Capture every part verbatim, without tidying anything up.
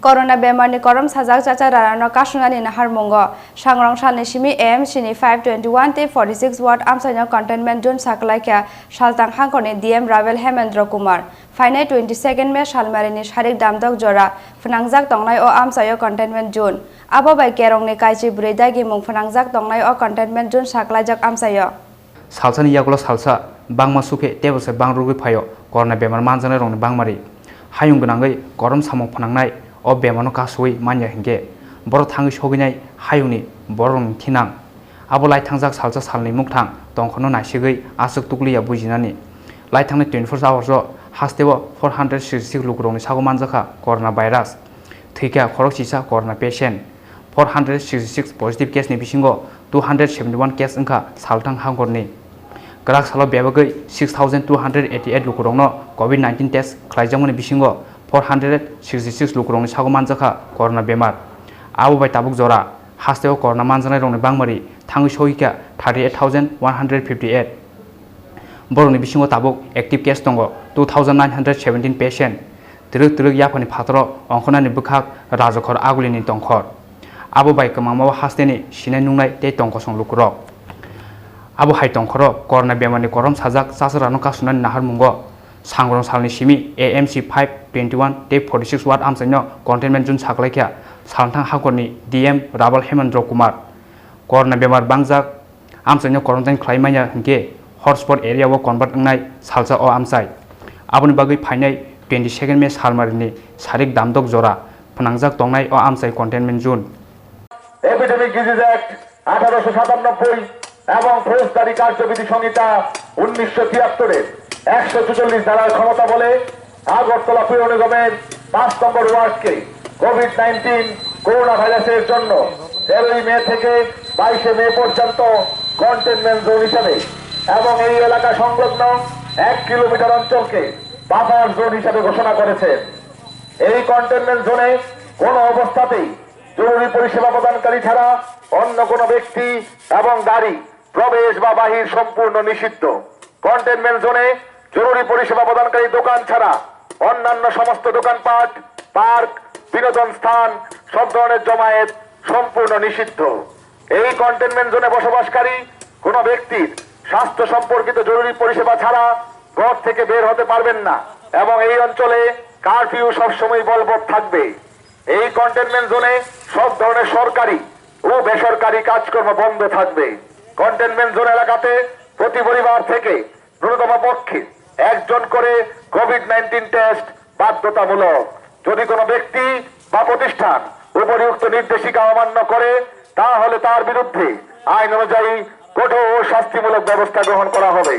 Corona bemarni korom sajak Chachararano kasunani naharmungo. Sangrong salni simi A M C ni five twenty-one tei forty-six ward amchaino containment zone saklaikha Saltang hangkorni D M Rabel Hemendra Kumar. Phainai twenty-second May salmarini sarik damdok jora phwnangjak tongnai o amchaio containment zone. Abo bai Kerongni Kaichi bwrwi dagimung phwnangjak tongnai o containment zone saklaijak amchaio. Salsani yagulo salsa bangma sukhe tebo se bang rwgwi phaio corona bemar manjaknairokni bangmari. Hayung gwnangwi korom samung phwnangnai o bemarno kasuwi manya hinkhe borok thangwi sogwinai hayungni bororokni thinang. Abo laithangjak salsa salni mukthang tongkhorno naisigwi aswk tukliya bujinani. Laithangnai twenty-four hours o hasteo four hundred sixty-six lukurokni sago manjakha corona virus. Thwikha khoroksisa corona patient. Four hundred sixty-six positive case ni bisingo two hundred seventy-one case wngkha Salthang hangkorni. Kwrak salo bebagwi six thousand two hundred eighty-eight lukurokno covid nineteen test khlaijakmani bisingo four hundred sixty-six lukurokni sago manjakha corona bemar. Abo bai tabuk jora hasteo corona manjaknairokni bangmari thangwi sogwikha thirty-eight thousand one hundred fifty-eight. Borokni bisingo tabuk active case tongo two thousand nine hundred seventeen patient. Twrwk twrwk yaphani phataro ongkhornani bwkhak Rajakhor Agulini tongkhor. Abo bai kwmangmao hasteni sinai nungnai tei tongkosong lukurok. Abo hai tongkhoro corona bemarni korom sajak Chachararano kasunani naharmungo Sangrong salni simi A M C five twenty-one tei forty-six ward amchaino containment zone saklaikha Salthang hangkorni D M Rabal Hemendra Kumar. Corona bemar bangjak amchaino quarantine khlai manya hinkhe hotspot area o convert wngnai salsa o amchai. Aboni bagwi phainai twenty-second May salmarini sarik damdok jora phwnangjak tongnai o amchai containment zone. Epidemic Disease Act আঠারোশো সাতানব্বই এবং ফৌজদারি কার্যবিধি সংহিতা উনিশশো তিয়াত্তরের একশো ছেচল্লিশ ধারার ক্ষমতা বলে আগরতলা পুর নিগমের পাঁচ নম্বর ওয়ার্ডকে কোভিড নাইনটিন করোনা ভাইরাসের জন্য তেরোই মে থেকে বাইশে মে পর্যন্ত কন্টেইনমেন্ট জোন হিসাবে এবং এই এলাকা সংলগ্ন এক কিলোমিটার অঞ্চলকে বাফার জোন হিসাবে ঘোষণা করেছে। এই কন্টেইনমেন্ট জোনে কোনো অবস্থাতেই জরুরি পরিষেবা প্রদানকারী ছাড়া অন্য কোনো ব্যক্তি এবং গাড়ি প্রবেশ বা বাহির সম্পূর্ণ নিষিদ্ধ। কন্টেইনমেন্ট জোনে জরুরি পরিষেবা প্রদানকারী দোকান ছাড়া অন্যান্য সমস্ত দোকানপাট, পার্ক, বিনোদন স্থান, সব ধরনের জমায়েত সম্পূর্ণ নিষিদ্ধ। এই কন্টেইনমেন্ট জোনে বসবাসকারী কোনো ব্যক্তির স্বাস্থ্য সম্পর্কিত জরুরি পরিষেবা ছাড়া ঘর থেকে বের হতে পারবেন না এবং এই অঞ্চলে কারফিউ সবসময় বলবৎ থাকবে। এই কন্টেইনমেন্ট জোনে সব ধরনের সরকারি ও বেসরকারি কাজকর্ম বন্ধ থাকবে। কন্টেইনমেন্ট জোন এলাকাতে প্রতি পরিবার থেকে ন্যূনতম পক্ষে একজন করে কোভিড নাইনটিন টেস্ট বাধ্যতামূলক। যদি কোনো ব্যক্তি বা প্রতিষ্ঠান উপরিউক্ত নির্দেশিকা অমান্য করে, তাহলে তার বিরুদ্ধে আইন অনুযায়ী কঠোর শাস্তিমূলক ব্যবস্থা গ্রহণ করা হবে।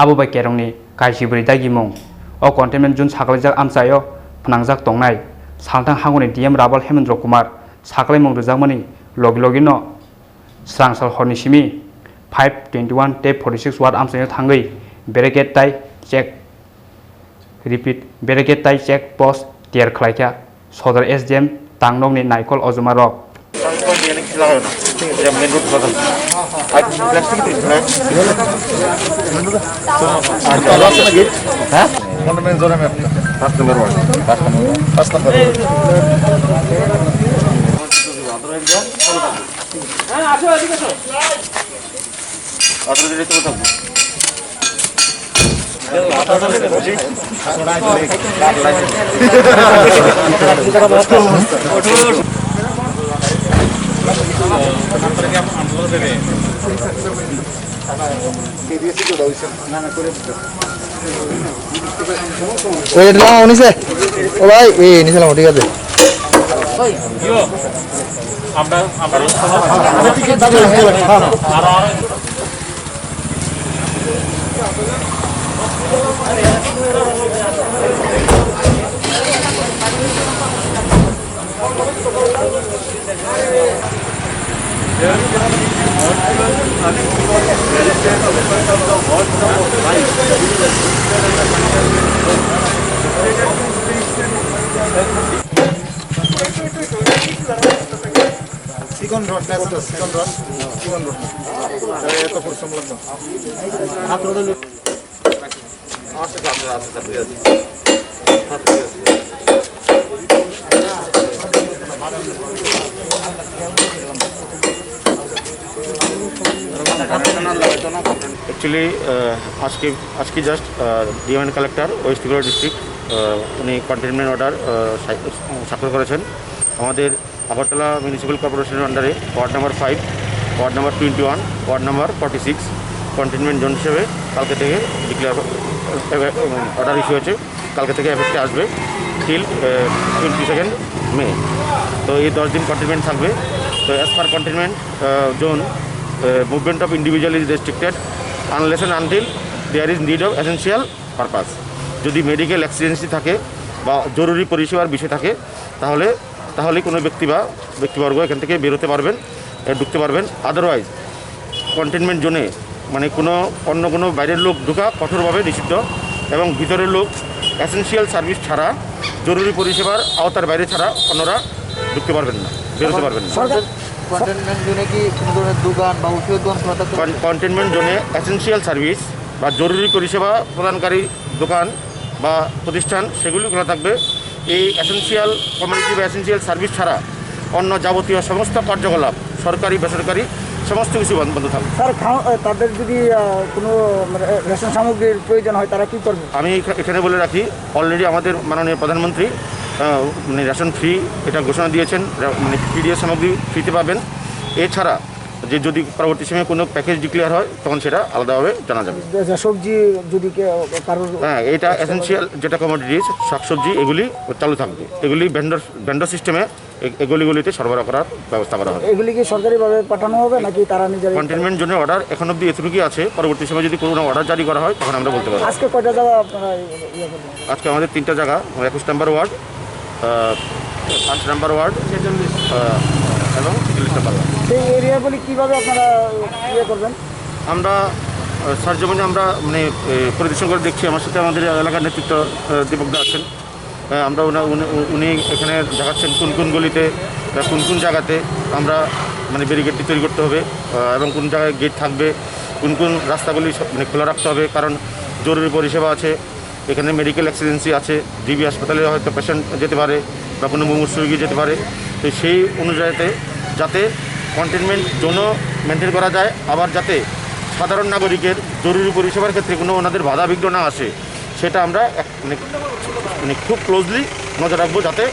Abo bai Kerongni Kaisibri dagimung. O containment zone saklaijak amchaio phwnangjak tongnai Salthang hangoni D M Rabal Hemendra Kumar saklaimung rwjakmani logi logino Srangsal horni simi five twenty-one tei forty-six ward amchaino thangwi barricade tai check, repeat, barricade tai check post tiyar khlaikha Sodor S D M tangnokni naikol ojumarok. Wait, no, unise. O bhai, ei, nise lamo, thik ache. আমরা আমরা Second road, second road, second road. এত পরিশ্রম লাগবে। আচ্ছা, আচ্ছা, আচ্ছা, ঠিক আছে। আচ্ছা, ঠিক আছে। অ্যাকচুয়ালি আজকে আজকে just DM and collector west Tripura district উনি কন্টেইনমেন্ট অর্ডার স্বাক্ষর করেছেন। আমাদের আগরতলা মিউনিসিপ্যাল কর্পোরেশনের আন্ডারে ward number five, ward number twenty one, ward number forty six containment zone হিসেবে কালকে থেকে ডিক্লেয়ার অর্ডার ইস্যু হয়েছে। কালকে থেকে এফেক্টে আসবে টিল টোয়েন্টি সেকেন্ড মে। তো এই দশ দিন কন্টেইনমেন্ট থাকবে। তো as per containment zone, movement of individual is restricted unless and until there is need of essential purpose। যদি মেডিকেল এক্সিডেন্সি থাকে বা জরুরি পরিষেবার বিষয় থাকে, তাহলে তাহলে কোনো ব্যক্তি বা ব্যক্তিবর্গ এখান থেকে বেরোতে পারবেন, এ, ঢুকতে পারবেন। আদারওয়াইজ কন্টেইনমেন্ট জোনে, মানে, কোনো অন্য কোনো বাইরের লোক ঢোকা কঠোরভাবে নিষিদ্ধ এবং ভিতরের লোক এসেনশিয়াল সার্ভিস ছাড়া, জরুরি পরিষেবার আওতার বাইরে ছাড়া অন্যরা ঢুকতে পারবেন না, বেরোতে পারবেন না। সরকার কন্টেইনমেন্ট জোনে কি কোনো ধরনের দোকান বা ওষুধের দোকান খোলা থাকতে পারে? কন-, কন্টেইনমেন্ট জোনে এসেনশিয়াল সার্ভিস বা জরুরি পরিষেবা প্রদানকারী দোকান বা প্রতিষ্ঠান, সেগুলি খোলা থাকবে। এই এসেনশিয়াল কমোডিটি বা এসেনশিয়াল সার্ভিস ছাড়া অন্য যাবতীয় সমস্ত কার্যকলাপ, সরকারি বেসরকারি, সমস্ত কিছু বন্ধ বন্ধ থাকবে। স্যার, খাও-, এ, তাদের যদি, আহ, কোনো, মানে, এ, রেশন সামগ্রীর প্রয়োজন হয়, তারা কি করবে? আমি এখা-, এখানে বলে রাখি, অলরেডি আমাদের মাননীয় প্রধানমন্ত্রী, আহ, মানে, রেশন ফ্রি এটা ঘোষণা দিয়েছেন, রা-, মানে, পিডিএস সামগ্রী ফ্রিতে পাবেন। এছাড়া যে যদি পরবর্তী সময়ে কোনো প্যাকেজ ডিক্লেয়ার হয়, তখন সেটা আলাদাভাবে জানা যাবে। যে, যে সবজি যদি কে-, কারোর হ্যাঁ, এটা এসেনশিয়াল যেটা কমোডিটিস, শাকসবজি, এগুলি চালু থাকবে। এগুলি ভেন্ডর, ভেন্ডর সিস্টেমে এ-, এগুলিগুলিতে সরবরাহ করার ব্যবস্থা করা হবে। এগুলি কি সরকারিভাবে পাঠানো হবে নাকি তারা নিজেরাই? কন্টেইনমেন্ট জোনের অর্ডার এখন অবধি এতটুকুই আছে। পরবর্তী সময় যদি কোনো অর্ডার জারি করা হয়, তখন আমরা বলতে পারবো। আজকে কয়টা জায়গা আপনারা ইয়ে করবেন? আজকে আমাদের তিনটা জায়গা, একুশ নম্বর ওয়ার্ড, আহ, পাঁচ নম্বর ওয়ার্ড, আহ, এবং ছেচল্লিশ নম্বর ওয়ার্ড। সেই এরিয়াগুলি কিভাবে আপনারা ইয়ে করবেন? আমরা, আহ, সরজমিনে আমরা, মানে, এ, পরিদর্শন করে দেখছি। আমার সাথে আমাদের এলাকার নেতৃত্ব, আহ, দীপক দা আছেন। আহ, আমরা ওনা-, উনি, উ-, উনি এখানে দেখাচ্ছেন কোন কোন গলিতে বা কোন কোন জায়গাতে আমরা, মানে, ব্যারিকেডটি তৈরি করতে হবে, আহ, এবং কোন জায়গায় গেট থাকবে, কোন কোন রাস্তাগুলি সব, মানে, খোলা রাখতে হবে, কারণ জরুরি পরিষেবা আছে। এখানে মেডিকেল এক্সিডেন্সি আছে, জিবি হাসপাতালে হয়তো পেশেন্ট যেতে পারে বা কোনো মুমূর্ষু রোগী যেতে পারে। তো সেই অনুযায়ীতে যাতে কন্টেইনমেন্ট জোনও মেনটেন করা যায়, আবার যাতে সাধারণ নাগরিকের জরুরি পরিষেবার ক্ষেত্রে কোনো ওনাদের বাধা বিঘ্ন না আসে, সেটা আমরা এক, মানে, মানে, খুব ক্লোজলি নজর রাখবো, যাতে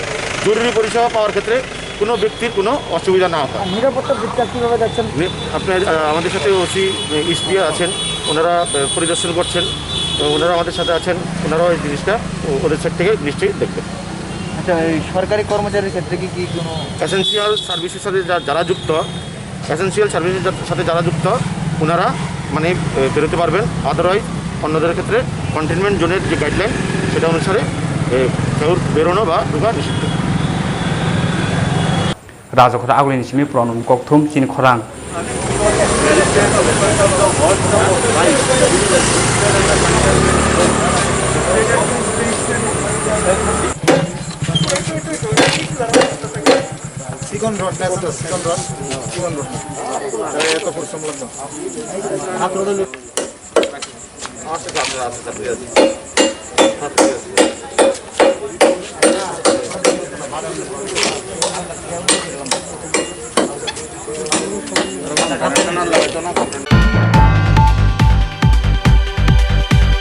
জরুরি পরিষেবা পাওয়ার ক্ষেত্রে কোনো ব্যক্তির কোনো অসুবিধা না হয়। আর নিরাপত্তার দিকটা কীভাবে দেখছেন? নি-, আপনার, আহ, আমাদের সাথে ওসি, এসপি আছেন, ওনারা, আহ, পরিদর্শন করছেন, তো ওনারা আমাদের সাথে আছেন, ওনারাও এই জিনিসটা ও-, ওদের সাইড থেকে নিশ্চয়ই দেখবেন। আচ্ছা, এই সরকারি কর্মচারীর ক্ষেত্রে কি, কি কোনো এসেনশিয়াল সার্ভিসের সাথে যা-, যারা যুক্ত, এসেনশিয়াল সার্ভিসের যা-, সাথে যারা যুক্ত, ওনারা, মানে, এ, বেরোতে পারবেন। আদারওয়াইজ অন্যদের ক্ষেত্রে কন্টেইনমেন্ট জোনের যে গাইডলাইন, সেটা অনুসারে, এ, কেউ বেরোনো বা ঢোকা নিষিদ্ধ। Rajakhor agulini simi pronom kokthum chini khorang. Second road, next road, second road, second road. এত পরিশ্রম লাগবে। আচ্ছা, আচ্ছা, আচ্ছা, ঠিক আছে।